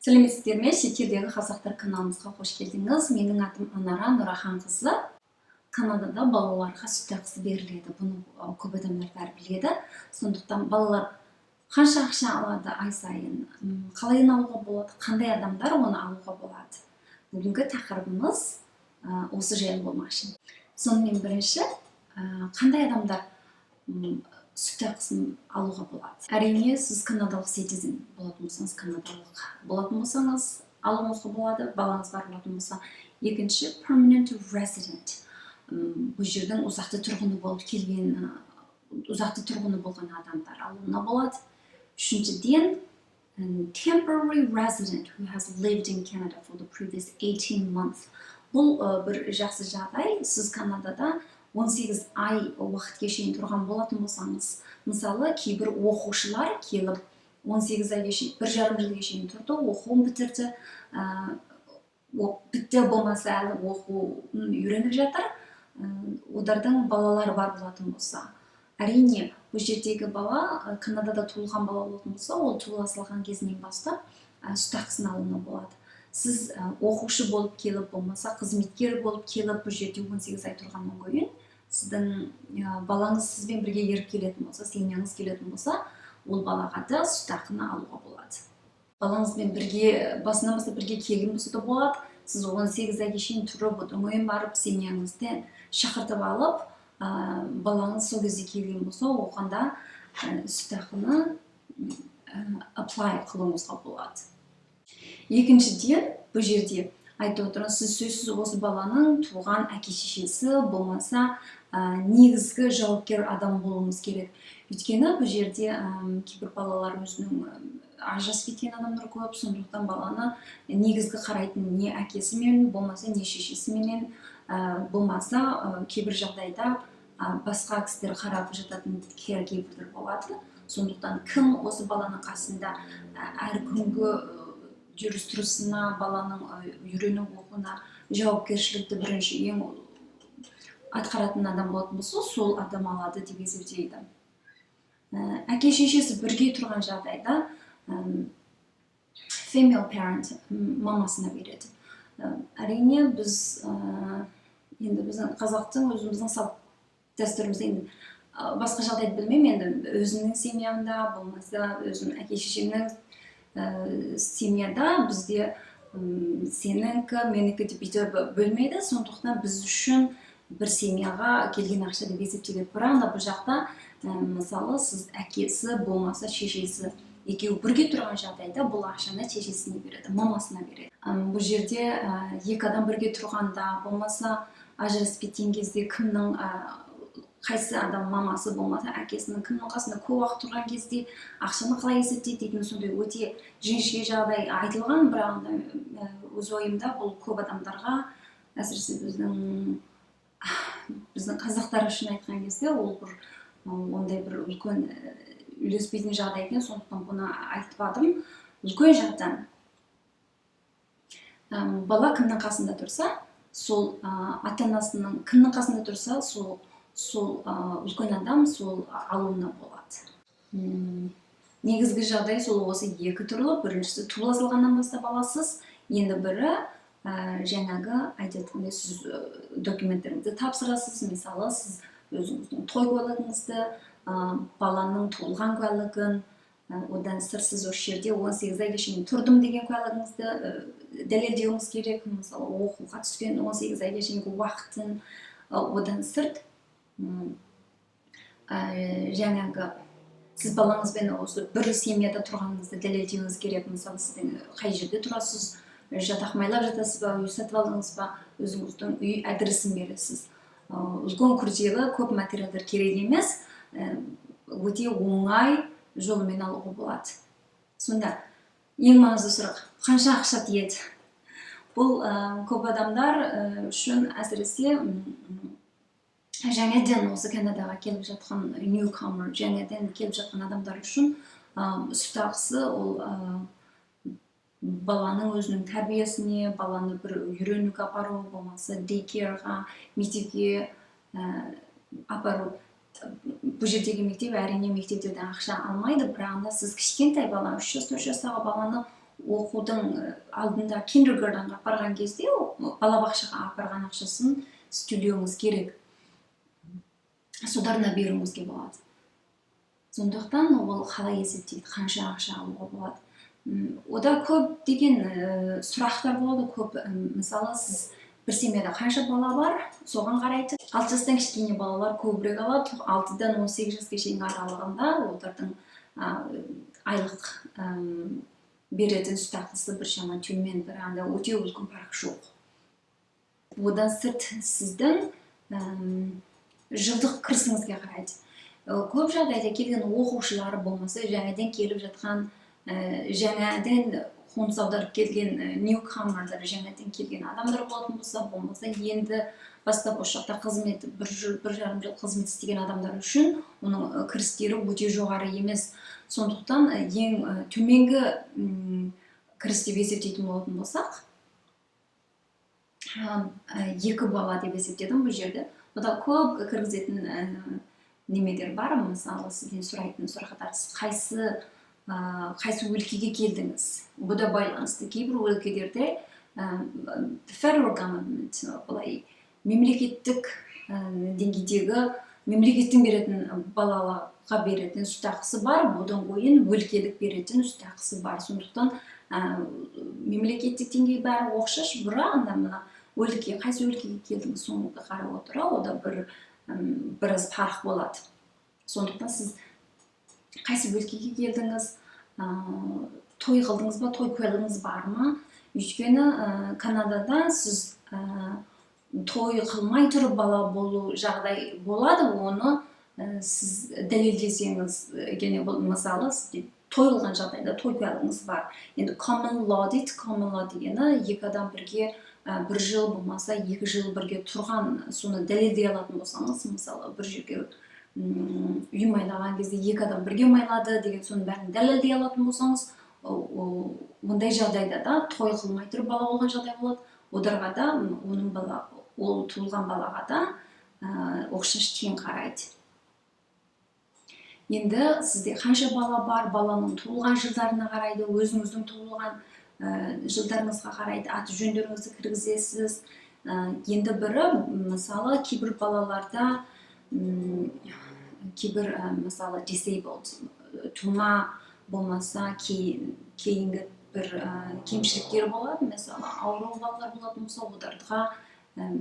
Сәлеметсіздер ме, шетелдегі қазақтар каналымызға қош келдіңіз. Менің атым Анара Нұраханқызы. Канадада балаларға сүт ақысы беріледі. Бұны көп адамдар бәрі біледі. Сондықтан балалар қанша ақша алады ай сайын, қалай алуға болады, қандай адамдар оны алуға болады? Бүгінгі тақырыбымыз осы жайлы болмақшы. Сонымен, бірінші, қандай адамдар сүт ақысын алуға болады? Әрине, сіз канадалық citizen болатын болсаңыз, канадалық болатын болсаңыз, алуыңызға болады, балаңыз бар болатын болса. Екінші, permanent resident, бұл жердің ұзақты тұрғыны болып келген, ұзақты тұрғыны болған адамдар алуына болады. Үшіншіден, temporary resident who has lived in Canada for the previous 18 months. Бұл бір жақсы жағдай: сіз Канадада 18 ай уақытқа шейін тұрған болатын болсаңыз. Мысалы, кейбір оқушылар келіп, 18 айға шейін, 1,5 жылға шейін тұрды, оқуын бітірді, бітті болмаса, әлі оқуын үйреніп жатыр. Олардың балалары бар болатын болса, әрине, бұл жердегі бала Канадада туылған бала болатын болса, ол туыла салған кезінен бастап сүт ақысын алуына болады. Сіз оқушы болып келіп, болмаса қызметкер болып келіп, бұл жерде 18 ай тұрғаннан кейін сіздің балаңыз сізбен бірге еріп келетін болса, семьяңыз келетін болса, ол балаға да сүт ақыны алуға болады. Балаңызбен бірге басынан бастап бірге келген болса да болады. Сіз 18 айға шейін тұрып, одан кейін барып семьяңызды шақыртып алып, балаңыз сол кезде келген болса, оған да сүт ақыны apply қылуыңызға болады. Екіншіден, бұл жерде айтып отырмын, сіз сөзсіз осы баланың туған әке шешесі болмаса, негізгі жауапкер адам болуыңыз керек. Өйткені бұл жерде кейбір балалар өзінің ажырасып кеткен адамдар көп. Сондықтан баланы негізгі қарайтын не әкесімен болмаса, не шешесіменен, болмаса, кейбір жағдайда басқа кісілер қарап жататын caregiver болады. Сондықтан кім осы баланың қасында әр күнгі жүріс тұрысына, баланың үйрену, оқуына жауапкершілікті бірінші ең атқаратын адам болатын болса, сол адам алады деп есептейді. Әке шешесі бірге тұрған жағдайда female parent, мамасына береді. Әрине, біз енді біздің қазақтың өзіміздің салт дәстүрімізде, енді басқа жағдайды білмеймін, енді өзімнің семьямда болмаса, өзім әке шешемнің семьяда бізде сенікі, менікі деп бүйтіп бөлмейді. Сондықтан біз үшін бір семьяға келген ақша деп есептеледі. Бірақ та бұл жақта, мысалы, сіз әкесі болмаса, шешесі екеуі бірге тұрған жағдайда, бұл ақшаны шешесіне береді, мамасына береді. Бұл жерде екі адам бірге тұрғанда болмаса, ажырасып кеткен кезде кімнің, қайсы адам, мамасы болмаса, әкесінің, кімнің қасында көп уақыт тұрған кезде ақшаны қалай есептейді дейтін сондай өте жіңішке жағдай айтылған. Бірақ та өз ойымда, бұл көп адамдарға, әсіресе біздің қазақтар үшін айтқан кезде, ол бір ондай бір үлкен үйлеспейтін жағдай екен. Сондықтан бұны айтпадым. Үлкен жақтан бала кімнің қасында тұрса, сол ата анасының кімнің қасында тұрса, сол үлкен адам сол алуына болады. Негізгі жағдай сол осы екі түрлі: біріншісі, туыла салғаннан бастап аласыз, енді бірі, жаңағы айтатындай, сіз документтеріңізді тапсырасыз. Мысалы, сіз өзіңіздің той куәлігіңізді, баланың туылған куәлігін, одан сырт сіз осы жерде 18 айға шейін тұрдым деген куәлігіңізді дәлелдеуіңіз керек, мысалы, оқуға түскен 18 айға шейінгі уақытын. Одан сырт жаңағы сіз балаңызбен осы бір семьяда тұрғаныңызды дәлелдеуіңіз керек. Мысалы, сіздің қай жерде тұрасыз, жатақ майлап жатасыз ба, үй сатып алдыңыз ба, өзіңіздің үй адресін бересіз. Үлкен, күрделі көп материалдар керек емес, өте оңай жолымен алуға болады. Сонда ең маңызды сұрақ: қанша ақша тиеді? Бұл көп адамдар үшін, әсіресе жаңадан осы Канадаға келіп жатқан newcomer, жаңадан келіп жатқан адамдар үшін сүт ақысы ол баланың өзінің тәрбиесіне, баланы бір үйренуге апару болмаса, daycare-ға, мектепке апару. Бұл жердегі мектеп, әрине, мектептерден ақша алмайды, бірақ та сіз кішкентай бала, 3 жас, 4 жастағы баланы Оқудың алдында kindergarten ға апарған кезде, балабақшаға апарған ақшасын сіз төлеуіңіз керек, содарына беруіңізге болады. Сондықтан ол қалай есептейді, қанша ақша алуға болады? Ода көп деген сұрақтар болады көп. Мысалы, сіз бір семьяда қанша бала бар, соған қарайды. 6 жастан кішкене балалар көбірек алады. 6-дан 18 жасқа шейінгі аралығында олардың айлық беретін үстақысы біршама төмен, бірақ анда өте үлкен парық жоқ. Одан сырт сіздің жылдық кірісіңізге қарайды. Көп жағдайда келген оқушылар болмаса жаңадан келіп жатқан, жаңадан қоныс аударып келген newcomer лар, жаңадан келген адамдар болатын болса, болмаса енді бастап осы жақта қызмет, бір жыл, 1,5 жыл қызмет істеген адамдар үшін оның кірістері өте жоғары емес. Сондықтан ең төменгі кіріс деп есептейтін болатын болсақ, екі бала деп есептедім бұл жерде. Бұда көп кіргізетін немелер бар. Мысалы, сізден сұрайтын сұрақтар: сіз қайсы өлкеге келдіңіз, бұ да байланысты. Кейбір өлкелерде federal government, былай мемлекеттік деңгейдегі мемлекеттің беретін, балаға беретін үстақысы бар, одан кейін өлкелік беретін үстақысы бар. Сондықтан мемлекеттік деңгей бәрі оқшаш, бірақ анда мына өлке, қайсы өлкеге келдіңіз, соны қарап отыра, ода біраз парық болады. Сондықтан сіз қайсы өлкеге келдіңіз, той қылдыңыз ба, той куәлігіңіз бар ма? Өйткені Канадада сіз той қылмай тұрып бала болу жағдай болады. Оны сіз дәлелдесеңіз, және бұл, мысалы, сізде той қылған жағдайда той куәлігіңіз бар. Енді common law дейді. Common law дегені екі адам бірге бір жыл болмаса 2 жыл бірге тұрған, соны дәлелдей алатын болсаңыз, мысалы, бір жерге үй майлаған кезде екі адам бірге майлады деген, соның бәрін дәлелдей алатын болсаңыз, ондай жағдайда да той қылмай тұрып бала болған жағдай болады. Оларға да, оның бала, ол туылған балаға да оқшаш, тең қарайды. Енді сізде қанша бала бар, баланың туылған жылдарына қарайды, өзіңіздің туылған жылдарыңызға қарайды, аты жөндеріңізді кіргізесіз. Енді бірі, мысалы, кейбір балаларда кейбір мысалы, disabled, тума болмаса кейінгі бір кемшіліктер болады, мысалы, ауру балалар болатын болса, оларға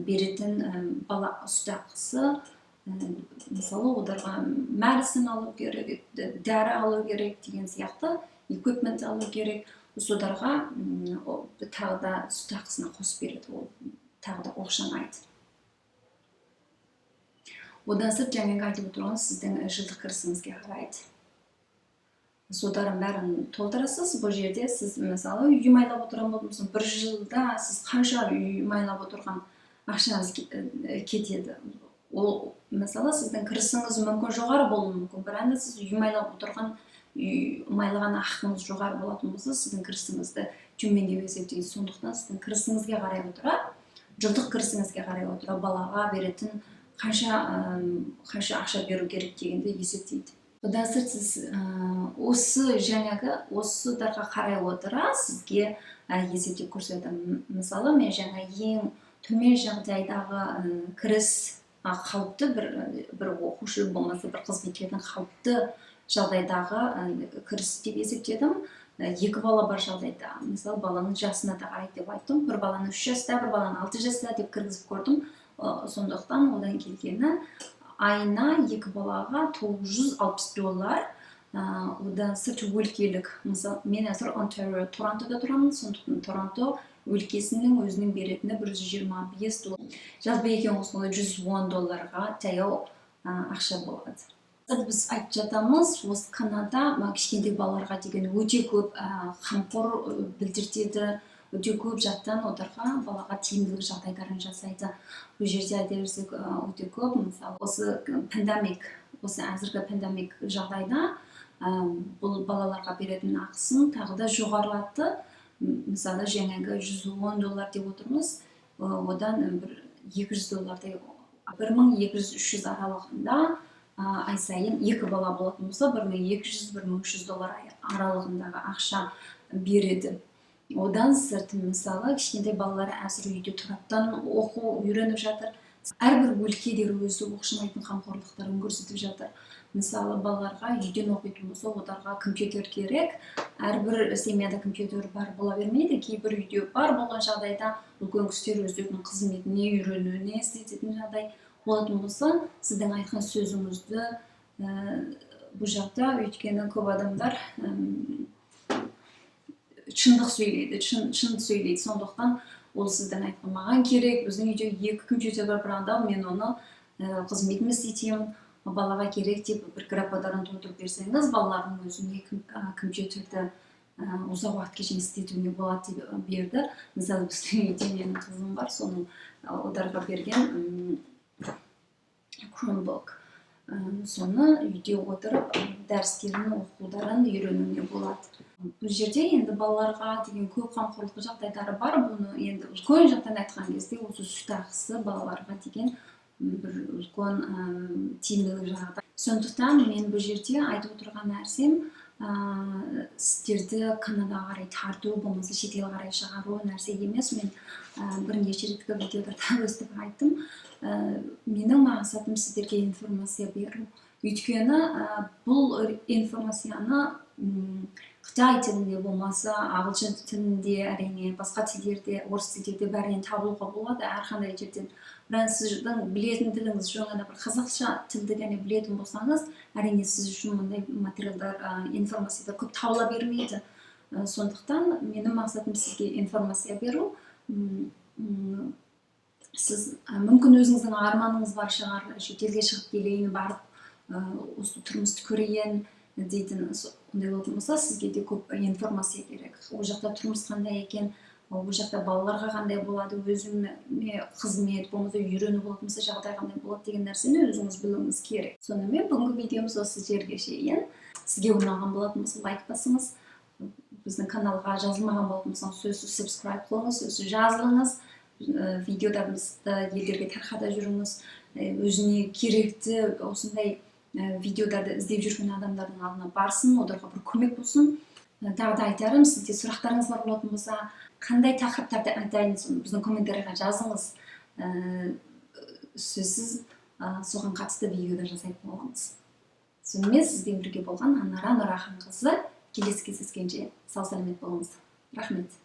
беретін бала үстақысы, мысалы, оларға medicine алу керек, дәрі алу керек деген сияқты, equipment алу керек, соларға тағы да үстақысына қосып береді, ол тағы да оқшанайды. Одан сырт жаңағы айтып отырған сіздің жылдық кірісіңізге қарайды. Содардың бәрін толтырасыз. Бұл жерде сіз, мысалы, үй майлап отырған болатын, бір жылда сіз қанша үй майлап отырған ақшаңыз кетеді. Ол, мысалы, сіздің кірісіңіз мүмкін жоғары болуы мүмкін, бірақ енді сіз үй майлап отырған, үй майлаған ақыңыз жоғары болатын болса, сіздің кірісіңізді төмен деп есептейді. Сондықтан сіздің кірісіңізге қарай отыра, жылдық кірісіңізге қарай отыра, балаға беретін қанша ақша беру керек дегенді есептейді. Одан сырт сіз осы жаңағы осыдарға қарай отыра сізге есептеп көрсетеді. Мысалы, мен жаңа ең төмен жағдайдағы кіріс, қалыпты бір оқушы болмаса бір қызметкердің қалыпты жағдайдағы кіріс деп есептедім. Екі бала бар жағдайда, мысалы, баланың жасына да қарайды деп айттым. Бір баланы 3 жаста, бір баланы 6 жаста деп кіргізіп көрдім. Сондықтан одан келгені айына екі балаға 960 доллар. Одан сырт өлкелік, мысалы, мен қазір Онтарио, Торонтода тұрамын, сондықтан Торонто өлкесінің өзінің беретіні 125 доллар, жалпы екеуін қосқанда 110 долларға таяу ақша болады. Біз айтып жатамыз, осы Канада кішкентай балаларға деген өте көп қамқор білдіртеді, өте көп жақтан оларға, балаға тиімділік жағдайларын жасайды. Бұл жерде айта берсек, өте көп. Мысалы, осы pandemic, осы әзіргі pandemic жағдайда бұл балаларға беретін ақысын тағы да жоғарылатты. Мысалы, жаңағы 110 доллар деп отырмыз, одан бір 200 доллардай, 1200-300 аралығында ай сайын екі бала болатын болса, 1200-1300 доллар аралығындағы ақша береді. Одан сырт, мысалы, кішкентай балалар әзір үйде тұраптан оқу үйреніп жатыр. Әрбір өлкелер өзі оқшамайтын қамқорлықтарын көрсетіп жатыр. Мысалы, балаларға үйден оқитын болса, оларға компьютер керек. Әрбір семьяда компьютер бар бола бермейді. Кейбір үйде бар болған жағдайда үлкен кісілер өздерінің қызметіне, үйренуіне істететін жағдай болатын болса, сіздің айтқан сөзіңізді бұл жақта, өйткені көп адамдар шындық сөйлейді, шын сөйлейді. Сондықтан ол сіздің айтқан маған керек, біздің үйде 2 компьютер бар, бірақ да мен оны қызметіме істетемін, балаға керек деп бір графаларын толтырып берсеңіз, балалардың өзіне компьютерді ұзақ уақытқа шейін істетуіне болады деп берді. Мысалы, біздің үйде менің қызым бар, соның оларға берген Chromebook. Соны үйде отырып дәрістерін, оқуларын үйренуіне болады. Бұл жерде енді балаларға деген көп қамқорлық жағдайлары бар. Бұны енді үлкен жақтан айтқан кезде, осы сүт ақысы балаларға деген бір үлкен тиімділік жағдай. Сондықтан мен бұл жерде айтып отырған нәрсем, сіздерді Канадаға қарай тарту, болмаса шетелге қарай шығару нәрсе емес. Мен бірнеше рет видеода өстіп айттым. Менің мақсатым сіздерге информация беру. Өйткені бұл информацияны қытай тілінде болмаса, ағылшын тілінде, әрине басқа тілдерде, орыс тілдерде бәрінен табуға болады, әрқандай жерден. Бірақ сіздің білетін тіліңіз жөн ғана бір қазақша тілді ғана білетін болсаңыз, әрине сіз үшін мұндай материалдар, информациялар көп табыла бермейді. Сондықтан менің мақсатым сізге информация беру. Сіз мүмкін өзіңіздің арманыңыз бар шығар, шетелге шығып келейін, барып осы тұрмысты көрейін дейтін. Ондай болатын болса, сізге де көп информация керек. Ол жақта тұрмыс қандай екен, ол жақта балаларға қандай болады, өзіме қызмет болмаса үйрену болатын болса, жағдай қандай болады деген нәрсені өзіңіз білуіңіз керек. Сонымен бүгінгі видеомыз осы жерге шейін. Сізге ұнаған болатын болса, лайк басыңыз. Біздің каналға жазылмаған болатын болсаңыз, сөзсіз subscribe қылыңыз, сөзсіз жазылыңыз. Видеоларымызды елдерге тарқата жүріңіз. Өзіне керекті осындай видеоларды іздеп жүрген адамдардың алдына барсын, оларға бір көмек болсын. Тағы да айтарым, сізде сұрақтарыңыз бар болатын болса, қандай тақырыптарды айтайын, соны біздің комментарийға жазыңыз. Сөзсіз соған қатысты видеода жасайтын боламыз. Сонымен сізбен бірге болған Анара Нұраханқызы. Келесі кездескенше сау сәлемет болыңыз. Рахмет.